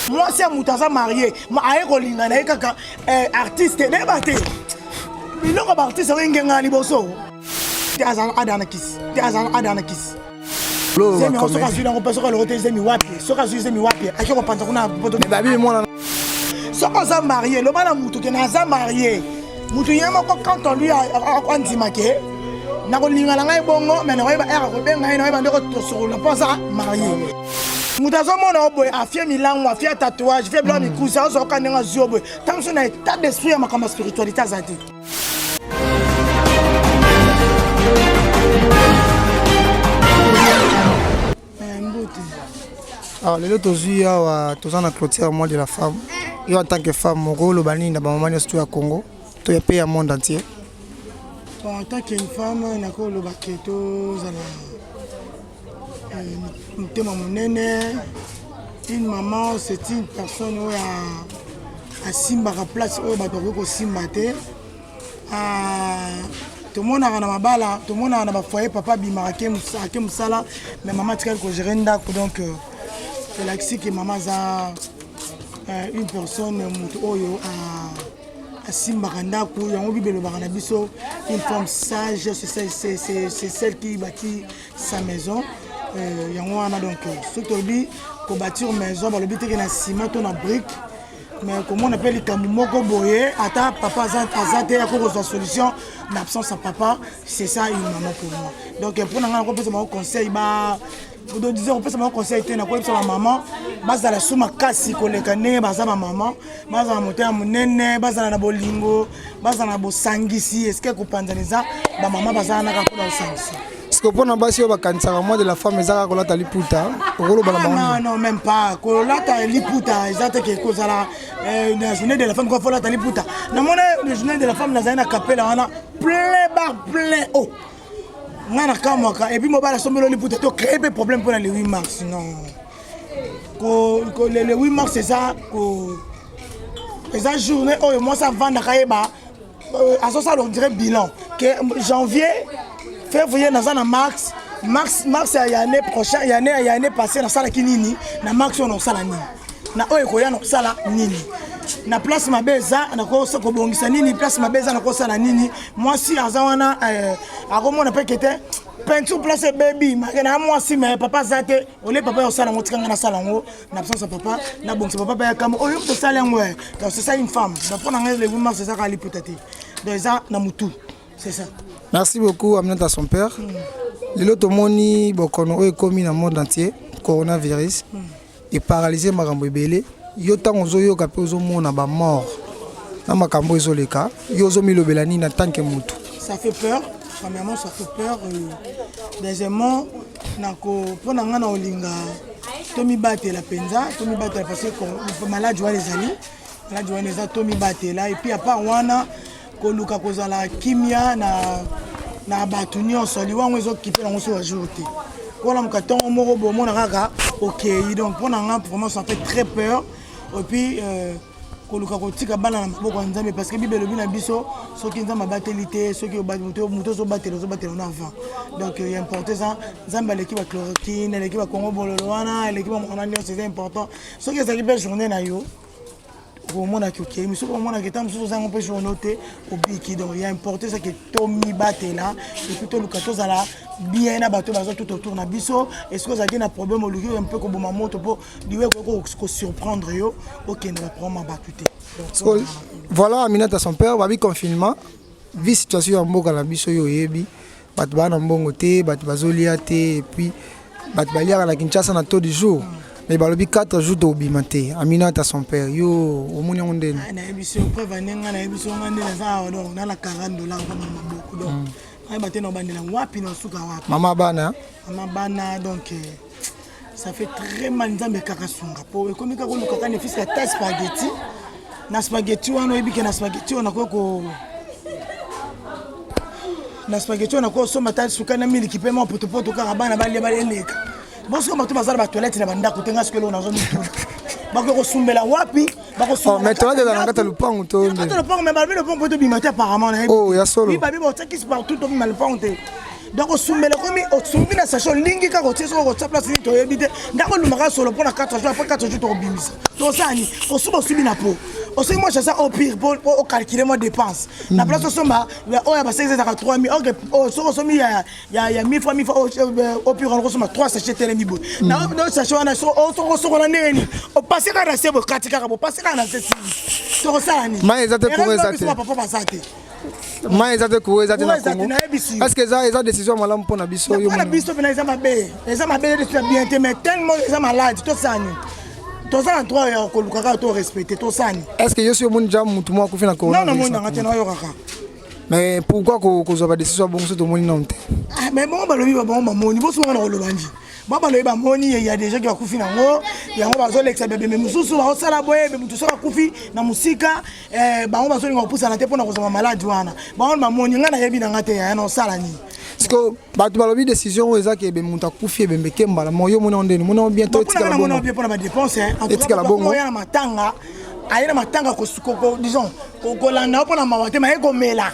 Mwasi ya moto aza marie, aye kolinga na ye kaka eh, artiste nayeba te biloko baartiste yango engenga liboso te azala ada na kisi te azala ada na kisi zemi yango soki azwi nango mpe soki aloko te zemi wapi soki azwi zemi wapi ake kopanza kuna babi mwana soki oza marie loba na mutu ke naza marie mutu ye moko quand on lui andima ke nakolinga na ngai bongo me nakoyeba ere akobenga ye nakoyeba nde kosolola mpo aza marie moto azomona yo boye afie milango afie tatouage fie biloko mikusi azoyoka ndenge azwi yo boye ntango mosusu na état d'esprit ya makambo ya spiritualité aza te. Mbote. Alors lelo tozwi awa toza na clôture mois de la femme. Yo en tant que femme moko oloba nini na bamama nyonso to ya Congo to ya pe ya monde entier? Bon, en tant qu'une femme nakoloba ke tozala motema monene. Une maman, c'est une personne oyo asimbaka place oyo bato bakoki kosimba te. Tomonaka na mabala, tomonaka na bafoyer, papa abimaka ake mosala, mais mama atikali kogere ndako. Donc elakisi ke mama aza une personne, moto oyo asimbaka ndako. Yango Bible elobaka na biso: une femme sage, c'est celle qui bâtit sa maison. Yango wana, donc soki tolobi kobâtir maison, balobi teke na ciment to na brique, mais komona mpe likambo moko boye, ata papa aza te, akoki kozwa solution na absence ya papa. C'est ça une maman pour moi. Donc mpo na ngai, nakopesa bango conseil, ba disons kopesa bango conseil te, nakoyebisa bamama bazala su makasi koleka ndenge baza. Bamama bazala motema monene, bazala na bolingo, bazala na bosangisi. Eske kopanzana eza bamama bazala naka mpona kosangisa. Parce que mpona basi oyo bakanisaka mois de la femme eza kaka kolata liputa, okoloba na bango? Non, non, même pas. Kolata liputa eza te ke kozala na journée de la femme ko folata liputa. Namona na journée de la femme, nazali na kapela wana, plein bar, plein o ngai nakamwaka. Et puis mobali asombeli liputa to créer mpe problème mpona le 8 mars. Non, le 8 mars eza eza journée oyo mwasi avandaka, yeba azosala on dirait bilan ke janvier, février, naza na mars, mars, mars ya année prochaine, ya année, ya année passée nasalaki nini, na mars oyo nakosala nini, na oyo ekoya nakosala nini, na place mabe eza nakobongisa nini, place mabe eza nakosala nini. Mwasi aza wana akomona mpe kete peinture place ebebi make na mwasi, mais papa aza te. Ole papa osala yango, tikanga nasala yango na absence ya papa, nabongisa papa mpe yakambo oyo moto osala yango. Donc c'est ça une femme. Donc mpo na ngai, le 8 mars eza kaka liputa te, donc eza na mutu, c'est ça. Merci beaucoup, Aminata son père. Lelo tomoni bokono oyo ekomi na monde entier, coronavirus, eparalyse makambo ebele. Yo ntango ozoyoka mpe ozomona bamort na makambo ezoleka, yo ozomilobela nini en tant que motu? Ça fait peur. Premièrement, ça fait peur. Deuxièmement, nako mpo na ngai na kolinga tomibatela mpenza, tomibatela, parce que maladi wana ezali, maladi wana eza, tomibatela. Et puis à part wana, koluka kozala kimia na bato nyonso. Liwango ezokipe nango so ya jour te, kolamuka ntongo moko bomona kaka okei. Donc mpo na nga, vraiment, ça fait très peur. Et puis koluka kotika bana na maboko ya Nzambe, parce que Bible elobi na biso soki Nzambe abateli te, soki moto ozobatela, ozobatela na avant. Donc ya important eza Nzambe aleki bachloroquine, aleki bakongo bololo wana, aleki bamokana nyonso. Eza important, soki ezalaki mpe journée na yo, omonaki okei, mais soki omonaki ata mosusu ozango mpe journée te, obiki. Donc ya important ezaki tomibatela, et puis toluka tozala bien na bato baza tout autour na biso. Est-ce ozalaki na problème, oluki mpe koboma moto mpo liwa ekoki kosurprendre yo, okende baproblème ya bato te. Voilà, Aminata son père, babi confinement, vu situation ya mboka na biso, oyo oyebi, bato baa na mbongo te, bato bazolia te, et puis bato baliaka na Kinshasa na taux du jour, mais balobi 4 jours tobima te. Aminata son père, yo omoni yango ndeni? Nayebi so preuve ane ngai, nayebi so ngai nde naza awa. Donc na 40 $ kama na maboko, donc nayeba te na obandela wapi, na osuka wapi. Mama bana. Mama bana, donc ça fait très mal. Nzambe kaka sunga, po ekomi kaka oluka kaka nefisi ata spaghetti. Na spaghetti wana, oyebi ke na spaghetti oyo nakoki ko na spaghetti oyo nakoki kosomba ata sukali na miliki mpe mwa potopoto kaka, bana balia, baleleka. Bosiko bato baza na batoilette na bandako te. Nga sikoyo eloko nazomituna, bakoki kosumbela wapi? Mais toilette eza na kati ya lupangu to? Kati ya lupangu, mais balobi lupangu mpo tobima te apparemment. Oh, ya solo? Babi botiakisi partout, tobima lupangu te. Donc osumbela ekomi osumbi na sachet, olingi kaka otie, soki okotia place nini toyebi te. Ndako olumaka solo mpona 4 jours, après 4 jours tokobimisa. Tosala nini? Osuba, osubi na po osoki mwa sachet au pire po ocalcule mwa dépense na place osomba oyo ya baseki ezalaka 3000. Ok, soki osomi ya 1000 fois 1000 fois, au pire wana okosomba 3 sachet. Telemi boye na sachet wana, sokosokola ndenge nini? Opase kaka na se boye, kati kaka bopase kaka na se, sili. Tokosala nini? Mai eza te, courant eza te. Papa baza te. Mai eza te, courant eza te na Congo. Est ce que eza décision malamu mpona biso? Mpona biso mpena eza mabe, eza mabe, eza bien te, mais tellement eza malade, tosala nini? Toza na droit ya koluka kaka to respecte, tosala nini? Est ce que yo si omoni ja mutu moko akufi na corona? Non, namoni nanga te, nayokaka. Mais pourquoi kozwa badécision ya bongo so tomoni nano te? Mais bongo balobi, bango bamoni bosungaka na koloba ndi ba balobi bamoni ya déjà ki bakufi nango, yango bazolekisa bebembe mosusu, bazosala boye. Motu soki akufi na mosika, bango bazolinga kopusana te mpona kozwa maladie wana. Bango bamoni, ngai nayebi nanga te. Yaya, na osala nini? Parce que bato balobi décision oyo eza ke ebe moto akufi, ebembe ke mbala moko. Yo moni yango ndeni? Moni yango bien to etikala bongo? Bien mpona badépense. Etikala bongo. Ya na matanga, aye na matanga, disons kolanda yo mpona mawa te, maye komela.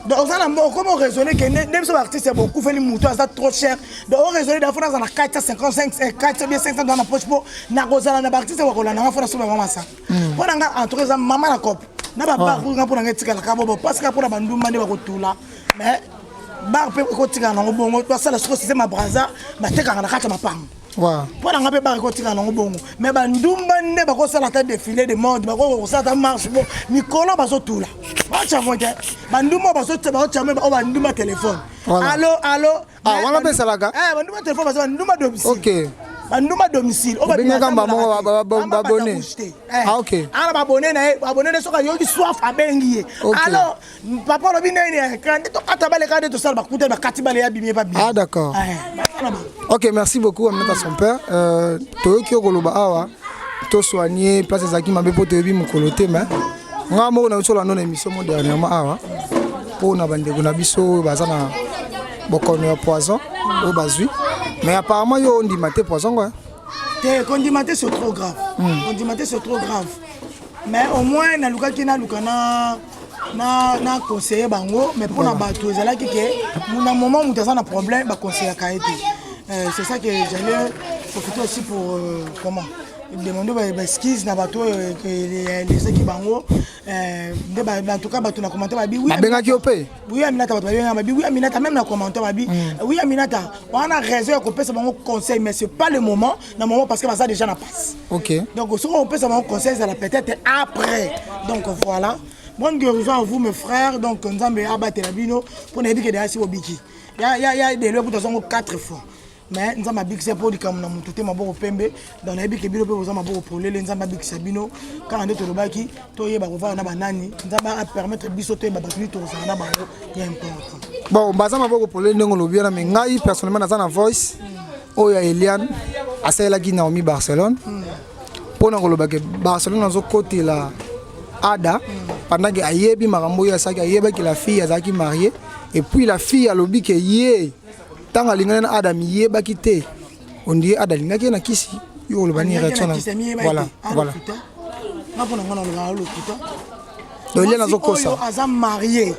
Donc oza na okomi oraisonne ke nde biso baartiste bokufeli motu aza trop cher. Donc oraisonne da fona aza na 455, 400 bien 500 na poche mpo nakozala na baartiste bakolanda nga, fona soba mamasa mpo na nga. En tout cas eza mama na cope na babar nga mpo na nga etikalaka bobo, parce que mpona bandumba nde bakotula, mais bar mpe ekotikala nango bongo. Basala sikoyo système ya braza, batekaka na kati ya mapango. Mpo na nga mpe bar ekotikala nango bongo, mais bandumba nde bakosala ata défilé de mode, bakosala ata marche bo mikolo bazotula bacamo te. Bandumba bazotiamo oyo bandumba téléphone, allo allo. Wana mpe esalaka. Bandumba téléphone baza bandumba domicile, bandumba domicile. Oyo babengaka bango babone. Ah, ok. Ana babone na ye, babone nde soki ayoki soif abengi ye: "Allo papa, olobi nini? Nde tokata baleka, nde tosala." Bakuta bakati bale, ya bimi pa. Ah d'accord, ok, merci beaucoup Aminata son père. Toyoki yo koloba awa tosoigne place ezalaki mabe mpo toyebi mokolo te. Mais nga moko na biso olanda na émission mo dernièrement awa mpo na bandeko na biso oyo baza na bokono ya poison oyo bazwi, mais apparemment yo ondima te poison ngo. Te, kondima te, c'est trop grave. Kondima te, c'est trop grave, mais au moins nalukaki, naluka na conseiller bango. Mais mpona bato ezalaki ke na moment moto aza na problème, baconseillaka ye te. C'est ça que j'allais profiter aussi pour comment demander baexcuse na bato oyo elesaki bango nde. En tout cas bato na commentaire babi. Babengaki yo mpe? Oui Aminata, bato babenga, babi: "Oui Aminata." Même na commentaire babi: "Oui Aminata, wana raison ya kopesa bango conseil, mais c'est pas le moment, na moment, parce que baza déjà na passe." Donc soki opesa bango conseil, ezala peut-être après. Donc voilà, bonne guérison à vous mes frères. Donc Nzambe abatela bino mpo nayebi ke deya si bobiki ya delo ekuta zongo 4 fois, mais Nzambe abikisa mpo likambo na motu te maboko pembe. Donc nayebi ke bino mpe boza maboko polele. Nzambe abikisa bino kaka nde tolobaki, toyeba kovanda na banani. Nzambe apermettre biso toyeba bato nini tokozala na bango ya important. Bon, baza maboko polele ndenge olobi wana, mais ngai personnellement naza na voice oyo ya Eliane asalelaki Naomi Barcelone mpona koloba ke Barcelone azokotela Ada pendant ke ayebi makambo oyo asalaki, ayebaki la fille azalaki mariée. Et puis la fille alobi ke ye ntango alingani na Ada, miyebaki te. Ondie Ada alingaki ye na kisi. Yo oloba nini, réaction na? Voilà. Nga mpo na nga nalobaka alokuta. Donc Eliane azokosa. Aza marié.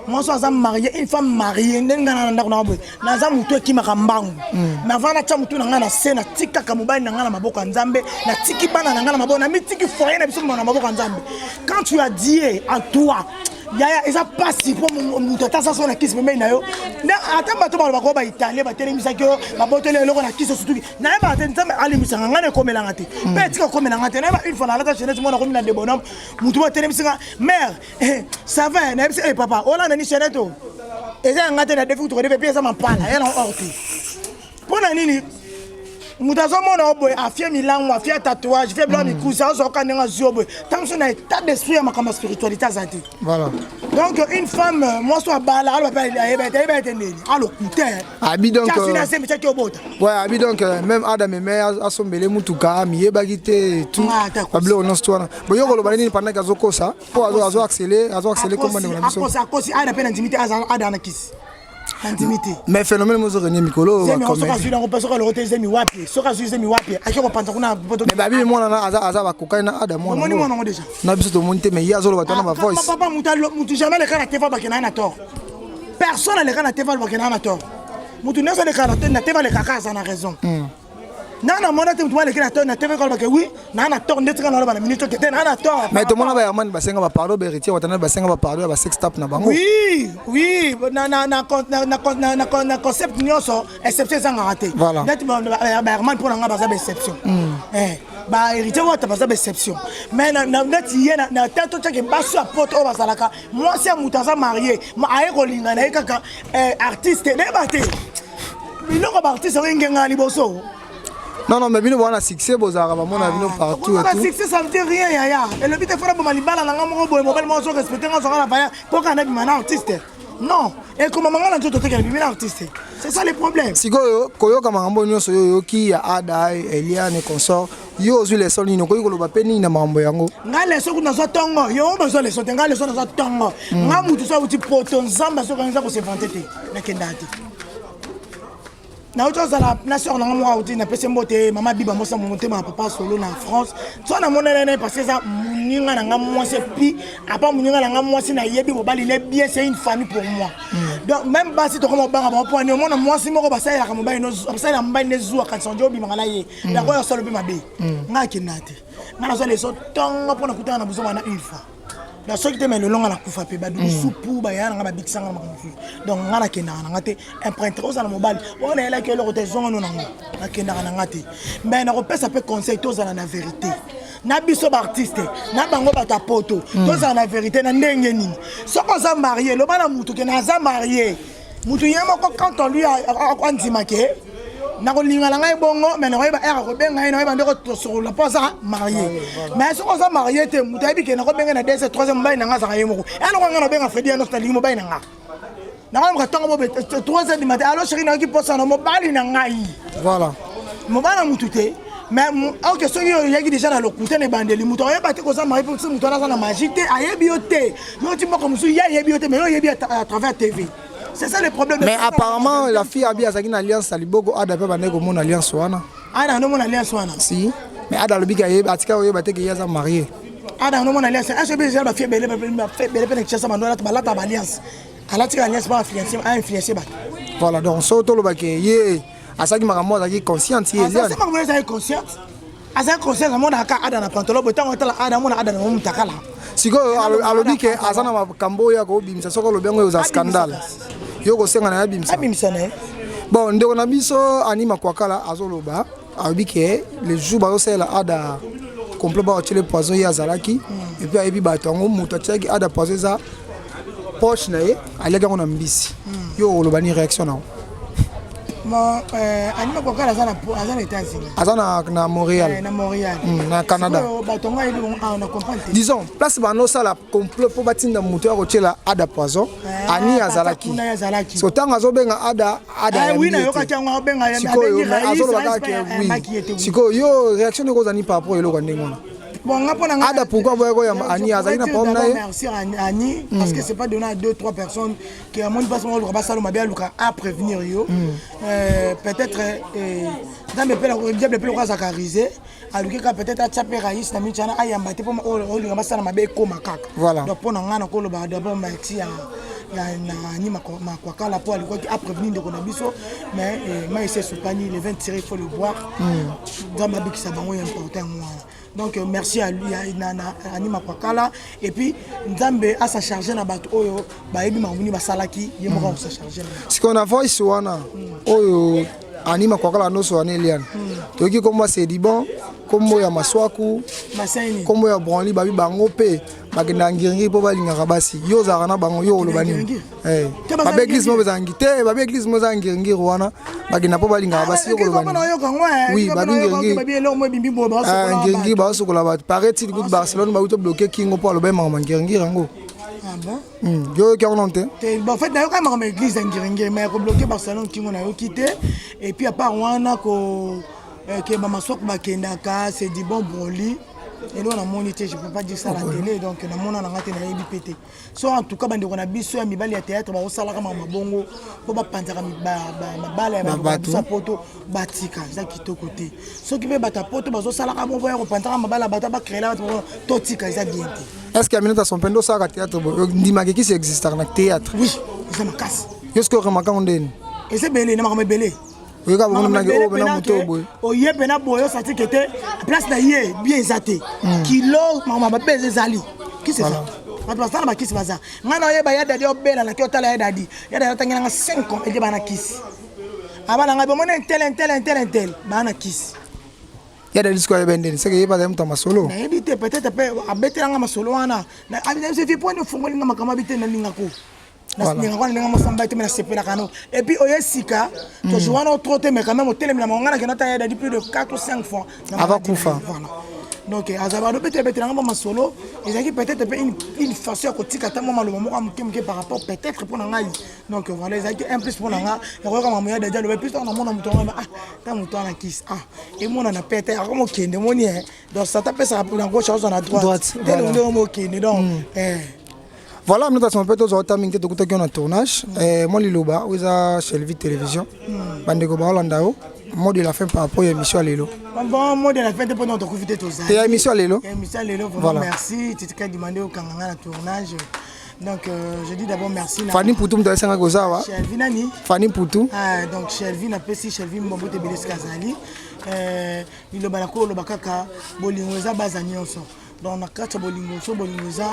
Mwasi aza marié, une femme mariée. Ndenge ngai na ndako na boye, naza motu ekimaka mbangu, mais avant natya motu na ngai na se, natikaka mobali na ngai na maboko ya Nzambe, natiki bana na ngai na maboko, namitiki foyer na biso na maboko ya Nzambe. Quand tu as Dieu en toi, yaya, eza pasi mpo moto ata aza so na kisi pembeni na yo. Ata bato balobaka oyo baitalien batelemisaki yo, baboteli eloko na kisi, osutuki. Nayebaka te, Nzambe alimbisanga ngai na ekomelanga te mpe etika komelanga te. Nayeba une fois nalata chaînette mona komi na de bonhomme, motu mo atelemisanga: "Mare, ça va?" Nayebisi: "E papa, olanda ni chaînette o eza yanga te, na defi kutu kodefi, epi eza mampala ya na or te." Mpo na nini moto azomona o boye, afie milango, afie tatouage, afie biloko mikusi, azoka ndenge azwi o boye, ntango mosusu na état d'esprit ya makambo ya spiritualité aza te. Donc une femme, mwasi abala, aloba mpe ayeba ete, ayeba ete ndeni alokute. Abi donc asembi tiaki obota. Ouais, abi donc même Adam eme asombele mutuka, miyebaki te, tout babiloko nyonso to wana. Boyo koloba nini pendant ke azokosa mpo azo accélé, azo accélé komba ndeko na biso? Akosi, akosi. Ada mpe na ndimi te, Ada na kisi, nandimi te. Mais phénomène mozorenie mikolo. Soki azwi nango mpe, soki aloko te zemi wapi? Soki azwi zemi wapi? Ake kopanza kuna. Mais babi mwana aza bakokani na Ada. Mwana mwana yango déjà. Na biso tomoni te, mais ye azoloba to na bavoice. Papa, mutu jamais leka na te fa bakenda ye na tort. Personne aleka na TV alobaka naa na tort. Moto nyonso aleka na TV alekaka aza na raison. Nga namona te moto aleki na TV alobaka oui, naa na tort, ndeti nga naloba na minute oke te, naa na tort. Mais tomona bayamani basenga bapardon, baHéritier Watanabe basenga bapardon ya basextape na bango. Oui, na concept nyonso, exception ezangaka te. Neti baherman, mpo na nga baza baexception. Bahéritier Wata baza baexception, mais neti ye na te totiake basi ya poto oyo bazalaka mwasi ya moto aza marie, aye kolinga na ye kaka artiste, nayeba te biloko baartiste oyo engenga liboso. Non, mais bino bwana succès, bozalaka bamona bino partout. Et tout succès, ça veut dire rien, yaya. Elobi te fona boma libala na nga moko boye, mobali moko azo respecte nga, azwanga na vaya mpo kaka nabima na artiste. Non, ekomama nga na nzoto tekela bimi na artiste, c'est ça le problème. Sikoyo koyoka makambo nyonso oyo oyoki ya Ada, Eliane, consort, yo ozwi leçon nini? Okoki koloba mpe nini na makambo yango? Nga leçon kutu nazwa ntongo, yo bazwa leçon te. Nga leçon nazwa ntongo. Nga mutu so awuti poto, Nzambe asoki eza kose vanter te, nakendaka te. Nauti ozala na sœur nanga moko auti, napesi mbote, mama Biba Mosa, motema ya papa solo na France. So namonana naye parce que eza moninga na nga mwasi, puis apa moninga na nga mwasi, nayebi mobali ne bien, c'est une famille pour moi. Donc même basi tokoma obanga bango mpo ani omona mwasi moko basalelaka mobali, basalela mobali ne zuwa, kanisa nde obimaka na ye, yango oyo asala mpe mabe. Nga akenda te, nga nazwa leçon ntongo mpo nakutana na bozonga na une fois na soki te, me lelo nga nakufa mpe baduku supu baya nanga babikisanga na makambo mosusu. Donc nga nakendaka nanga te. Emprunte ozala mobali oyo nayelaki eloko te, ezongano nango, nakendaka nanga te. Mais nakopesa mpe conseil: tozala na vérité na biso baartiste, na bango bato ya poto. Tozala na vérité na ndenge nini? Soki oza marie, loba na mutu ke naza marie. Mutu ye moko, quand on lui andima ke nakolinga na ngai bongo, mais nakoyeba ere akobenga ye, nakoyeba ndeko tosolola mpo aza marie. Mais soki oza marie te, moto ayebi ke nakobenga na 2 3 mobali na ngai azaka ye moko. Eloko ngai nabenga Fredi ya nyonso, nalingi mobali na ngai, nakoyoka ntongo bobe 3 heures du matin: "Allo chéri, nayoki mposa na mobali na ngai." Mobali na mutu te. Mais ok, soki oyaki déjà na lokuta na ebandeli, moto ayeba te koza marie, mpo moto wana aza na magie te, ayebi yo te. Yo ti mboka mosusu, ye ayebi yo te, mais yo oyebi à travers TV. C'est ça le problème. Mais apparemment la fille abi azalaki na alliance ya liboko, Ada mpe bandaki komona alliance wana. Ada nomona alliance wana? Si, mais Ada alobiki atika oyeba te ke ye aza marie. Ada nomona alliance aso ebe eza bafille ebele ebele mpe na Kinshasa, bando balata baalliance, alatika alliance mpo ainfluence bato. Voilà, donc so tolobaki ye asalaki makambo, azalaki consciente, ye Eliane? Makambo ezalaki consciente, azalaki consciente. Amonaka Ada na pantalon boye, ntango atala Ada, amona Ada na momutakala. Sikoyo alobi ke aza na makambo oyo akobimisa, soki alobi yango eza scandale. Yo kosenga na ye abimisa? Abimisa na ye. Bon, ndeko na biso Anima Kwakala azoloba, alobi ke le jour bazosalela Ada complot, baotiele poison, ye azalaki, et puis ayebi bato yango. Moto atiaki Ada poison eza poche na ye, aliaki yango na mbisi. Yo oloba ni réaction nango? Bon, Anima Kwakala aza na États-Unis? Aza na Montréal. Na Montréal. Na Canada. Bato ngo ayebi bongo awa na comprendre te. Disons place banosala complot mpo batinda moto ya kotiela Ada poison, Ani azalaki. Azalaki. So ntango azobenga Ada, Ada oui, nayokaki yango, abenga. Sikoyo azoloba kaka ke oui. Sikoyo yo réaction ndenge ozali par rapport eloko ya ndenge wana? Bon, nga mpona Ada pourquoi boya koyamba Ani? Azalaki na problème na ye? Merci Ani, parce que c'est pas donné à deux trois personnes qui amoni mpasi moko oluka basala mabe, aluka à prévenir yo. Peut-être Nzambe mpe diable mpe loko azalaka rusé, aluki kaka peut-être atia mpe raïs na miti wana, ayamba te mpo olinga basala mabe ekóma kaka. Donc mpo na ngai nakoloba d'abord merci ya na Ani Makwakala mpo alukaki aprévenir ndeko na biso. Mais mai esi esopani, le vin tiré, il faut le boire. Nzambe abikisa bango, ya important yango wana. Donc merci à lui, na Ani Makwakala, et puis Nzambe asa charge na bato oyo bayebi makambo nini basalaki, ye moko akosa charge. Sikoyo na voice wana oyo Ani Makwakala nyonso wana, Eliane, toyoki kombo ya Sedibon, kombo ya Maswaku, kombo ya Branli, babi bango mpe bakendaka ngiringiri mpo balingaka basi. Yo ozalaka na bango, yo oloba nini? Babe église moko ezala te, babe église moko eza ngiringiri wana, bakenda mpo balingaka basi. Yo koloba nini? Oui, babi ngiringiri, baosokola bato. Paraît-il kutu Barcelone bauti obloquer kingo mpo aloba makambo ngiringiri yango. Yo oyoki yango nano te? En fait nayoka makambo ya église ya ngiringiri, mais kobloquer Barcelone kingo, nayoki te. Et puis à part wana, ko ke bamaswaku bakendaka, c'est du bon broli, eloko namoni te, je peux pas dire ça à la télé. Donc namona nanga te, nayebi mpe te. So en tout cas bandeko na biso ya mibali ya théâtre bakosalaka makambo bongo mpo bapanzaka mabala ya bandeko na biso ya poto, batika, eza kitoko te. Soki mpe bato ya poto bazosalaka bongo ya kopanzaka mabala ya bato, bacréela bato, totika, eza bien te. Est ce que Aminata Son Pendo osalaka théâtre, ndimaka ekisi existaka na théâtre? Oui. Eza makasi. Yo soki oremarquer ndeni? Eza ebele na makambo ebele. Oyoka bongo mnange oyo pena moto boye. Oye pena boye, osati ke te place na ye bien eza te. Kilo makambo mabe eza ezali kisi eza. Bato basala bakisi baza. Ngai na oyeba ya dadi obela, naki otala ya dadi. Ya dadi atangelanga 5 comédie bana kisi. Abana ngai bomoni intel, intel, intel, intel bana kisi. Ya dadi sikoyo ayeba ndeni seke yeba azali moto ya masolo. Nayebi te, peut-être mpe abetelanga masolo wana. Fi po ofongolinga makambo abi te, nalingako nalinga wana ndenge mosamba te, me nasepelaka no. Et puis oye sika tozwi wana trop te, mais quand même otelemela mango. Ngai nakenda ta ya dadi plus de 4 ou 5 fois. Avant kufa. Voilà, donc aza bado betelanga mwa masolo. Ezalaki peut-être mpe une façon ya kotika ata mwa maloba moko ya moke moke par rapport peut-être mpo na ngai. Donc voilà, ezalaki un plus mpo na nga ya koyoka makambo ya dadi aloba. Plus ntango namona moto yango, ah, ta moto wana kisi, ah, emonana pe te, akomokende omoni e. Donc sata apesaka na gauche, azwa na droite te, ndenge omokende donc eh. Voilà, Aminata son père, tozwa ota mingi te, tokutaki yo na tournage. Mwa liloba oyo eza Shelvi Télévision, bandeko baolanda yo, mot de la fin par rapport ya émission ya lelo. Bon, mot de la fin te, mpona tokufi te, tozali te ya émission ya lelo. Émission ya lelo, vraiment. Voilà. Merci titika demande okanga nga na tournage. Donc je dis d'abord merci na Fani Putu, moto ayesangaki koza awa. Shelvi nani? Fani Putu. Ah, donc Shelvi, napesi Shelvi mbombo te ebele esika azali. Liloba na koloba kaka, bolingo eza baza nyonso. Donc na kati ya bolingo, so bolingo eza,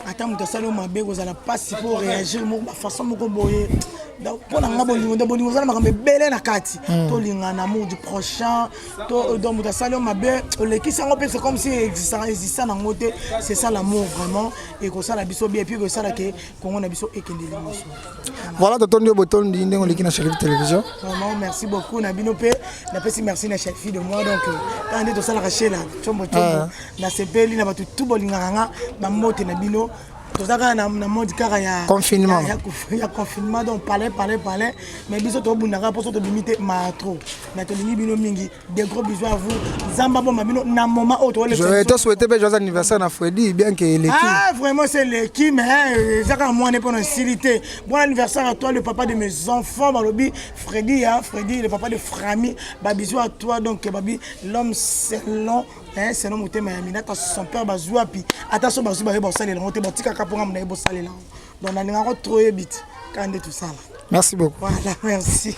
ata moto asali yo mabe, kozala mpasi mpo réagir moko bafaçon moko boye. Donc mpo na nga, bolingo nde bolingo, eza na makambo ebele na kati. Tolingana, amour du prochain. Donc moto asali yo mabe, olekisi yango mpe, c'est comme si exista nango te. C'est ça l'amour vraiment. Ekosala biso bien, et puis ekosala ke Kongo na biso ekende liboso. Voilà, totondi yo botondi ndenge oleki na Shelvi Télévision. Vraiment, merci beaucoup na bino mpe. Napesi merci na chef de moi. Donc kaka nde tosalaka shela tshombo tshombo, nasepeli na bato tu bolingaka nga, bambote na bino. Toza kaka na mode kaka ya confinement. Ya confinement. Donc palais, palais, palais, mais biso tobundaka mposo tobimi te ma trop, mais tolingi bino mingi. Des gros bisous à vous. Nzambe abomba bino na moment oyo. Je te souhaite mpe joyeux anniversaire na Freddy, bien que eleki. Ah, vraiment, c'est eleki, mais eza kaka mwana mpona esili te. Bon anniversaire à toi, le papa de mes enfants. Balobi Freddy, hein, Freddy, le papa de Frami, babisous à toi. Donc babi l'homme selon, hein, selon motema ya Minata son père. Bazwi wapi? Ata so bazwi, baye bosalela yango te, botikaka mponga na ye bosalela yango. Donc nalingaka trop, yebi te kaka nde tosala. Merci beaucoup. Voilà, merci.